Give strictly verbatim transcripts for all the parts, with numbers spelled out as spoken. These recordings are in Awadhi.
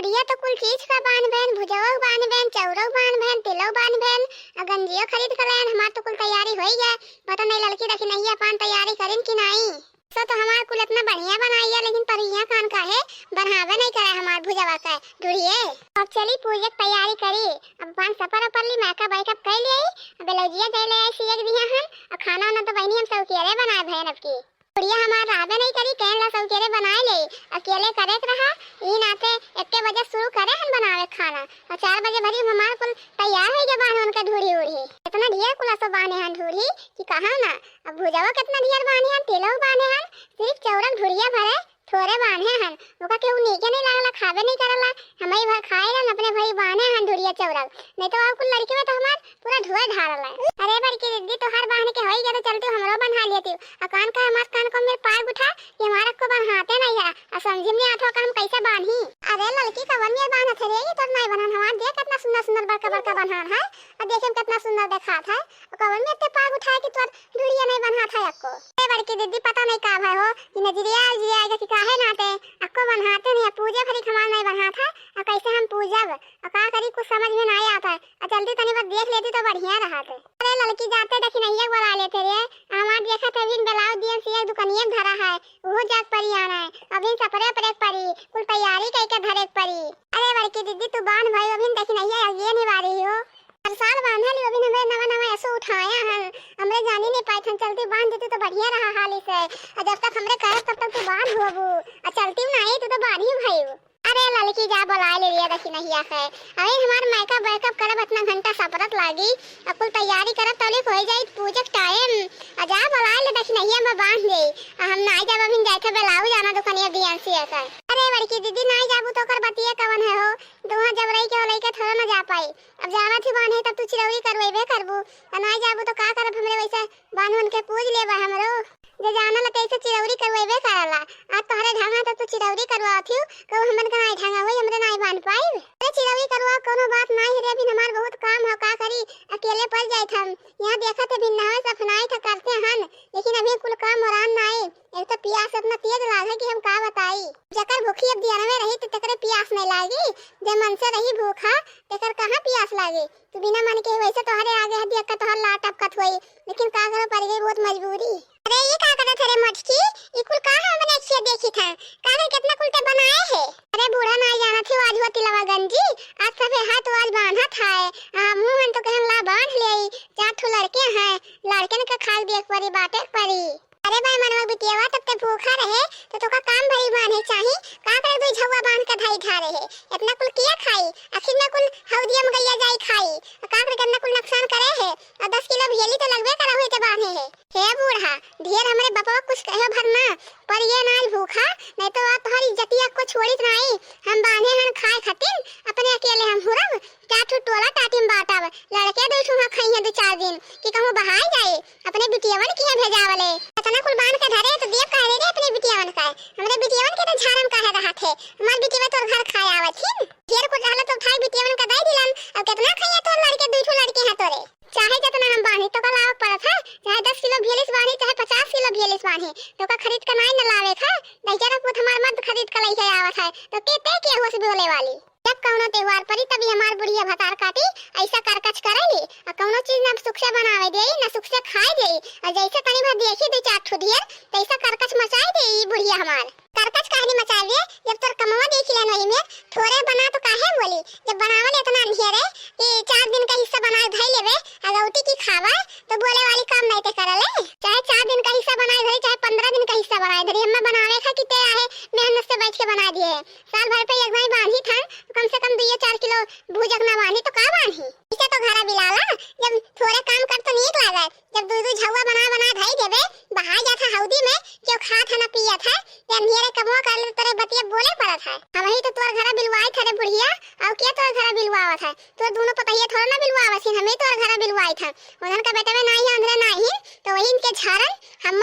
बुढ़िया तो कुल चीज का बान्ह बेन, भुजवो बान्ह बेन, चौरो बान्ह बेन, तिलो बान्ह बेन, आ गंजियो खरीद के लेन। हमार तो कुल तैयारी होई गए। पता नहीं ललकी दखिनहिया पान तैयारी करिन कि नाई। सो तो हमार कुल इतना बढ़िया बनाई है, लेकिन परिया कान काहे बनावे नहीं करे हमार भुजवा के ढुढ़िए। अब चली पूजा के तैयारी करी। अब पान सपर ओपर ली, makeup वाकअप कर लिए, अब ब्लाउजिया दे ले आई सियक दिया हम, और खाना वाना तो बहनी हम सब केरे बनाए भैन अब की। बुढ़िया हमार रहबे नहीं करी, कहन ला सब केरे बनाए ले, अकेले करे के रहा, ई नाते एक्के बजे शुरू करे हन बनावे खाना, और चार बजे भरी हमार कुल तैयार होई गए बान्हे उनके ढूढ़ी उढ़ी। इतना ढेर कुल असो बान्हे हन ढूढ़ी कि कहा ना। अब भुजवा कितना ढेर बान्हे हन, तिलऊ बान्हे हन, सिर्फ चौरक ढुढ़िया भरे थोरे बान्हे हन। ओका केहू नीके नहीं लागला, खाबे नहीं करला, हमई भर खाए रहन, अपने भरी बान्हे हन ढुढ़िया चौरक, नहीं तो और कुल लड़की में तो हमार पूरा ढोए ढारल है। अरे बड़की दीदी, तोहार बान्हे के होई गया तो चलती हमरो बन्हा लेती। आ कान का हमार कान को मेरे पार उठा कि हमारा को बन्हाते नहीं है। आ समझी में नहीं आत हो कि हम कैसे बान्ही। अरे ललकी, कवन में बान्हत है रे, ये तोर नहीं बन्हान हमार। देख कितना सुंदर सुंदर बड़का बड़का बन्हान है, और देखे में कितना सुंदर देखात है। और कवन में इतने पार उठाए कि तोर ढुढ़िया नहीं बन्हात है अक्को। अरे बड़की दीदी, पता नहीं का भाई हो, ये नजरिया उजरिया आएगा कि काहे नाते अक्को बन्हाते नहीं है। पूजे भरी हमार नहीं बन्हात है, और कैसे हम पूजब, और का करी, कुछ समझ में नहीं आता है। आ चलती तनी बार देख लेती तो बढ़िया रहत। अरे ललकी, जाते दखिनहिया के बोला लेते रे। हमार देखत है अभी ब्लाउज दियन सिए दुकनिया में धरा है, उहो जाग परी आना है। अभी सपरे परे परी, कुल तैयारी कई के धरे के परी। अरे बड़की दीदी, तू बांध भाई, अभी दखिनहिया आगे नहीं बारी हो। हर साल बांधे ली, अभी हमरे नवा नवा ऐसो उठाया है, हमरे जानी नहीं पाए थन। चलती बांध देती तो बढ़िया रहा हाली से। और जब तक हमरे करे तब तक तू बांध होबू, और चलती ना आई तू तो बांधी भाई। अरे ललकी, जा बोलाए ले लिया दखिनहिया से। अरे हमार makeup वेकअप करब इतना घंटा सपरत लागी, अब कुल तैयारी करब तौलिक होई जाई पूजा के time। आ जा बोलाए ले दखिनहिया में बांध दे। आ हम नाई जाब, अभी जाए थे ब्लाउज आना दुकनिया दियन सिए के। अरे बड़की दीदी, नाई जाबू तो ओकर बतिया कवन है हो, दुहा जब रही के हो लइके थोड़ा ना जा पाई। अब जाना थी बांधे तब तू चिरौरी करवेबे करबू, आ नाई जाबू तो का करब, हमरे वैसे बांध उनके पूज लेबा हमरो। जे जानल तैसे चिरौरी करवेबे करला। आज तोहरे ढंगा तो तू चिरौरी करवावत हियो, कहू हमन का नाई ढंगा होई, हमरे नाई बांध पाइब। अरे चिरौरी करवा कोनो बात नाई है रे, अभी हमार बहुत काम हो, का करी, अकेले पड़ जाइत हम। यहाँ देखत है भिन्नावे सफनाई था करते हन, लेकिन अभी कुल काम मोरान नाई। एक तो पियास इतना तेज लागे कि हम का बताई। जकर भूखी अब दियनवे रही तो तकरे पियास नहीं लागी, जे मन से रही भूखा तेकर कहाँ पियास लागी। तू बिना मन के वैसे तोहरे आगे हदी अक्का तोहर लार टपकत होई, लेकिन का करो, पड़ गई बहुत मजबूरी। अरे ये का करत है रे मोटकी, ई कुल का हम अपने अखिया देखी था, का रे कितना कुल ते बनाए है। अरे बूढ़ा ना जाना थी आज हुआ तिलवा गंजी, आज सभे हाथ आज बांधा था। आ मुंह हन तो कहन ला बांध ले, चार ठो लड़के हैं, लड़कन के खाए देख परी, बाटे परी। अरे भाई मनवा बिटियावा, तब ते भूखा रहे तो तोका काम भरी बांधे चाही, का करे दो झौआ बांध के धाई ढारे है, इतना कुल किया खाई, आखिर में कुल हौदिया में गैया जाई खाई, का करे कितना कुल नुकसान करे है, और दस किलो भेली तो लगबे करा हुए ते बांधे है। हे बूढ़ा, ढेर हमरे बपवा कुछ कहो भर ना, पर ये नाल भूखा, नहीं तो आप तोहरी इज्जतिया को छोड़ित नाई। हम बांधे हन खाए खातिर, अपने अकेले हम हुरब, चार ठो टोला टाटी में बांटब, लड़के दो ठो वहाँ खइहें दो चार दिन, कि कहूँ बहाई जाए, अपने बिटियवन किहे भेजावले। इतना कुल बांध के धरे तो देव कह दे रे अपने बिटियवन का, हमरे बिटियवन के तो झारन काहे रहा थे, हमार बिटियवा तोर घर खाए आवत हिन। ढेर कुछ रहला तो उठाई बिटियवन का दे दिलन, अब कितना खइहे तोर लड़के, दो ठो लड़के हैं तोरे। चाहे जितना हम बांधी, तोका लावक पड़त है, चाहे दस किलो भेलिस बांधी, चाहे पचास किलो भेलिस बांधी, तोका खरीद के नाई न लावे है, नहीं जरा पूत हमार मर्द खरीद के लइके आवत है, तो के ते के हुआ से बोले वाली। जब कौनो त्योहार पड़ी, तभी हमार बुढ़िया भतार काटी, ऐसा करकच करेली, आ कौनो चीज ना सुख से बनावे देई, ना सुख से खाए देई, और जैसे तनी भर देखी दो चार ठो ढेर, तैसा करकच मचाए देई ई बुढ़िया हमार। करकच कहनी मचावे, जब तोर कमवा देखी लेन वही में, थोरे बना तो काहे बोली, जब बनावल इतना अंधियरे कि चार दिन का हिस्सा बनाए धई लेबे, अगौती की खावा, तो बोले वाली काम नहीं ते करले। चाहे चार दिन का हिस्सा बनाए धई, चाहे पन्द्रह दिन का हिस्सा बनाए धरी, हमें बनावे था कि ते आहे मेहनत से बैठ के बना दिए है। साल भर पे एक बार बांधी था, कम से कम दुइये चार किलो भूजक ना बांधी तो का बांधी? इसे तो घरा बिलाला, जब थोरे काम कर तो नीक लागे, जब दू दू झौआ बना बना धई देबे, बहाई जात है हौदी में, केहू खात है ना पियत है, ये अंधियरे कमवा कर ले, तोरे बतिया बोले पड़त है। हमही तो तोर घरा बिलवाई था रे बुढ़िया, और के तोर घरा बिलवावत है? तोर दोनों पतहिया थोड़ा ना बिलवावत हिन, हमही तोर घरा बिलवाई था। उधन का बेटा में नाही है, अंधरे नाही, तो वही इनके झारन, हम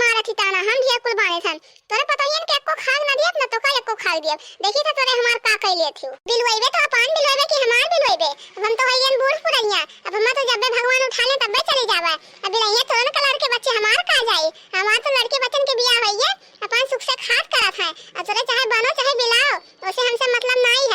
मारत ही ताना, हम ढेर कुल बाने थन। तोरे पतोहियन के एको खाग ना दियब, ना तोका एको खाग दियब। देखी तो तोरे हमार का कइले थिउ। बिलवइबे तो अपन बिलवइबे कि हमार बिलवइबे? अब हम तो हइयन बूढ़ पुरनिया, अब हम तो जब्बे भगवान उठा ले तब्बे चली जाबे। अब बिलइया तोरन का लड़के बच्चे हमार का जाई? हमार तो लड़के बच्चन के बियाह होइए, अपन सुख से खात करत है। अब तोरे चाहे बनो चाहे बिलाओ, ओसे हमसे मतलब नाई।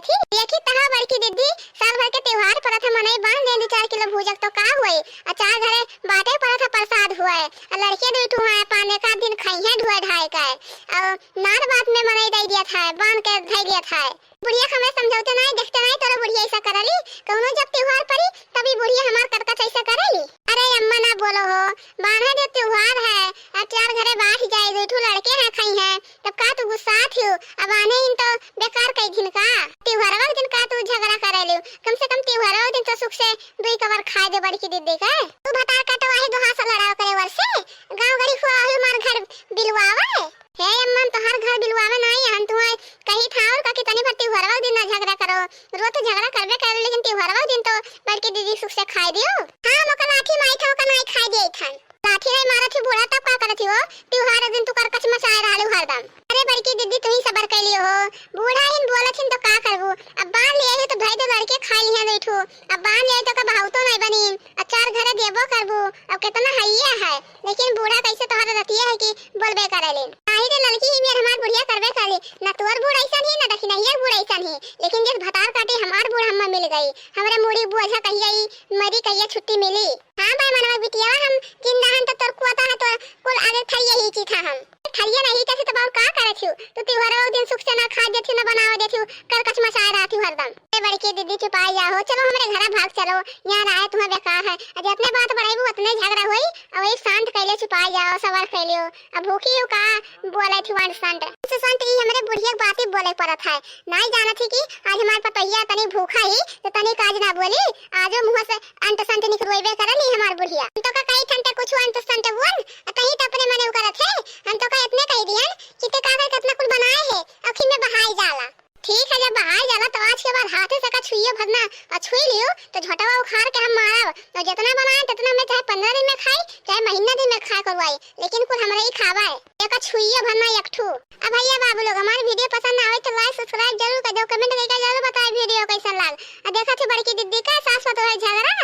थी। देखी तहा बड़की दीदी, साल भर के त्योहार परत है, मनई बांध दे दू चार किलो भूजक तो का हुए, आ चार घरे बाटे परत है प्रसाद हुए, आ लड़के दुई ठू हैं, पाने का दिन खाई हैं ढुए ढाए का, और नार बात में मनई दे दिया था, बांध के धई दिया था। बुढ़िया हमरे समझौते नाई, देखते नाई, तोरे बुढ़िया ऐसा करली। कौनो जब त्योहार पड़ी, तब ई बुढ़िया हमार कटकच ऐसा करली। अरे अम्मा ना बोलो हो, बान्हे जो त्योहार है, अब चार घरे बांट जाए, दो ठो लड़के हैं, खाई हैं, तब का तू गुस्सात हो? अब आने इन तो बेकार कई दिन का, त्योहारवा के दिन का तू झगड़ा करे लियो? कम से कम त्योहारवा के दिन तो सुख से दुई कबर खाए दे बड़की दीदी के। तू भतार काटो आहे दोहा से लड़ाव करे वर से, गाँव गड़ी हुआ आहे मार घर बिलवावे। हे अम्मा, हम तोहार घर बिलवावे नाई, हम तुहां कही था और का कि तनी भर त्योहारवा के दिन ना झगड़ा करो। रोज तो झगड़ा करबे करे, लेकिन त्योहारवा के दिन तो बड़की दीदी सुख से खाए दियो। हाँ, हम ओकर लाठी माई था, ओकर नाई खाए दिए था। लाठी नाई मारत ही बूढ़ा, तब का करत ही हो? त्योहार के दिन तू करकच मचाए रहलू हरदम। अरे बड़की दीदी, तू ही सबर कैली हो, बूढ़ा हिन बोलत हिन तो का करबू? अब बांध ले आई हो तो धई दे लड़के खाई लिहे बैठू। अब बांध ले आई तो का बहावतो नाई बनी, अब चार घरे देबो करबू। अब कितना हइया है, लेकिन बूढ़ा कैसे तोहरा रतिया है कि बोलबे करेले। नाही रे ललकी ही मेर हमार बुढ़िया करबे करे, ना तोर बूढ़ ऐसन ही, ना दखिनहिया बूढ़ ऐसन ही, लेकिन जिस भतार काटे हमार बूढ़ हम्मा मिल गई, हमरे मुड़ी बोझा कहिया ई मरी कहिया छुट्टी मिली। हाँ बे मनवा बिटिया, हम जिंदा हन तो तोर कुआता है, तोर कुल आगे थरिया ही चीथा हम। थरिया नहीं कैसे तो बाबू का करत हियो? तो त्योहार दिन सुख से ना खा देथियो, ना बनावा देथियो, करकच मचाए रहथियो हरदम। ए बड़की दीदी चुपाई जाओ, चलो हमरे घरा भाग चलो, यहाँ रहे तुम्हें बेकार है। अरे अपने बात बढ़ाई उतने झगड़ा हुई, अब एक शांत कैले चुपाई जाओ, सबर कैलियो। अब भूखी हो का बोले थी अंट संट। अंट संट ई हमरे बुढ़िया के बात ही बोले पड़त है। नाई जानत ही कि आज हमार पतोहिया तनी भूखा ही, तो तनी काज ना बोली, आजो मुँह से अंट संट निकलवाइबे करली हमार बुढ़िया। हम तो का कही ठंटे कुछ अंट संट बोल, आ तही तो अपने मने उ करत है। हम तो का इतने कह दियन कि ते कागज कितना कुल बनाए है, अखी में बहाई जाला। ठीक है, जब बहाई जाला तो आज के बाद हाथे से का छुइयो भरना, और छुई लियो तो झोटवा उखाड़ के हम मारब। और जितना बनाए तितना में चाहे पन्द्रह दिन में खाई, चाहे महीना दिन में खाए करवाई, लेकिन कुल हमरा ही खावा है। एका छुइयो भरना एक ठू। अब भैया बाबू लोग, हमार video पसंद आवे तो like subscribe जरूर कर दो, comment करके जरूर बताए video कैसन लाग। और देखा थे बड़की दीदी का सास पतोह झगड़ा,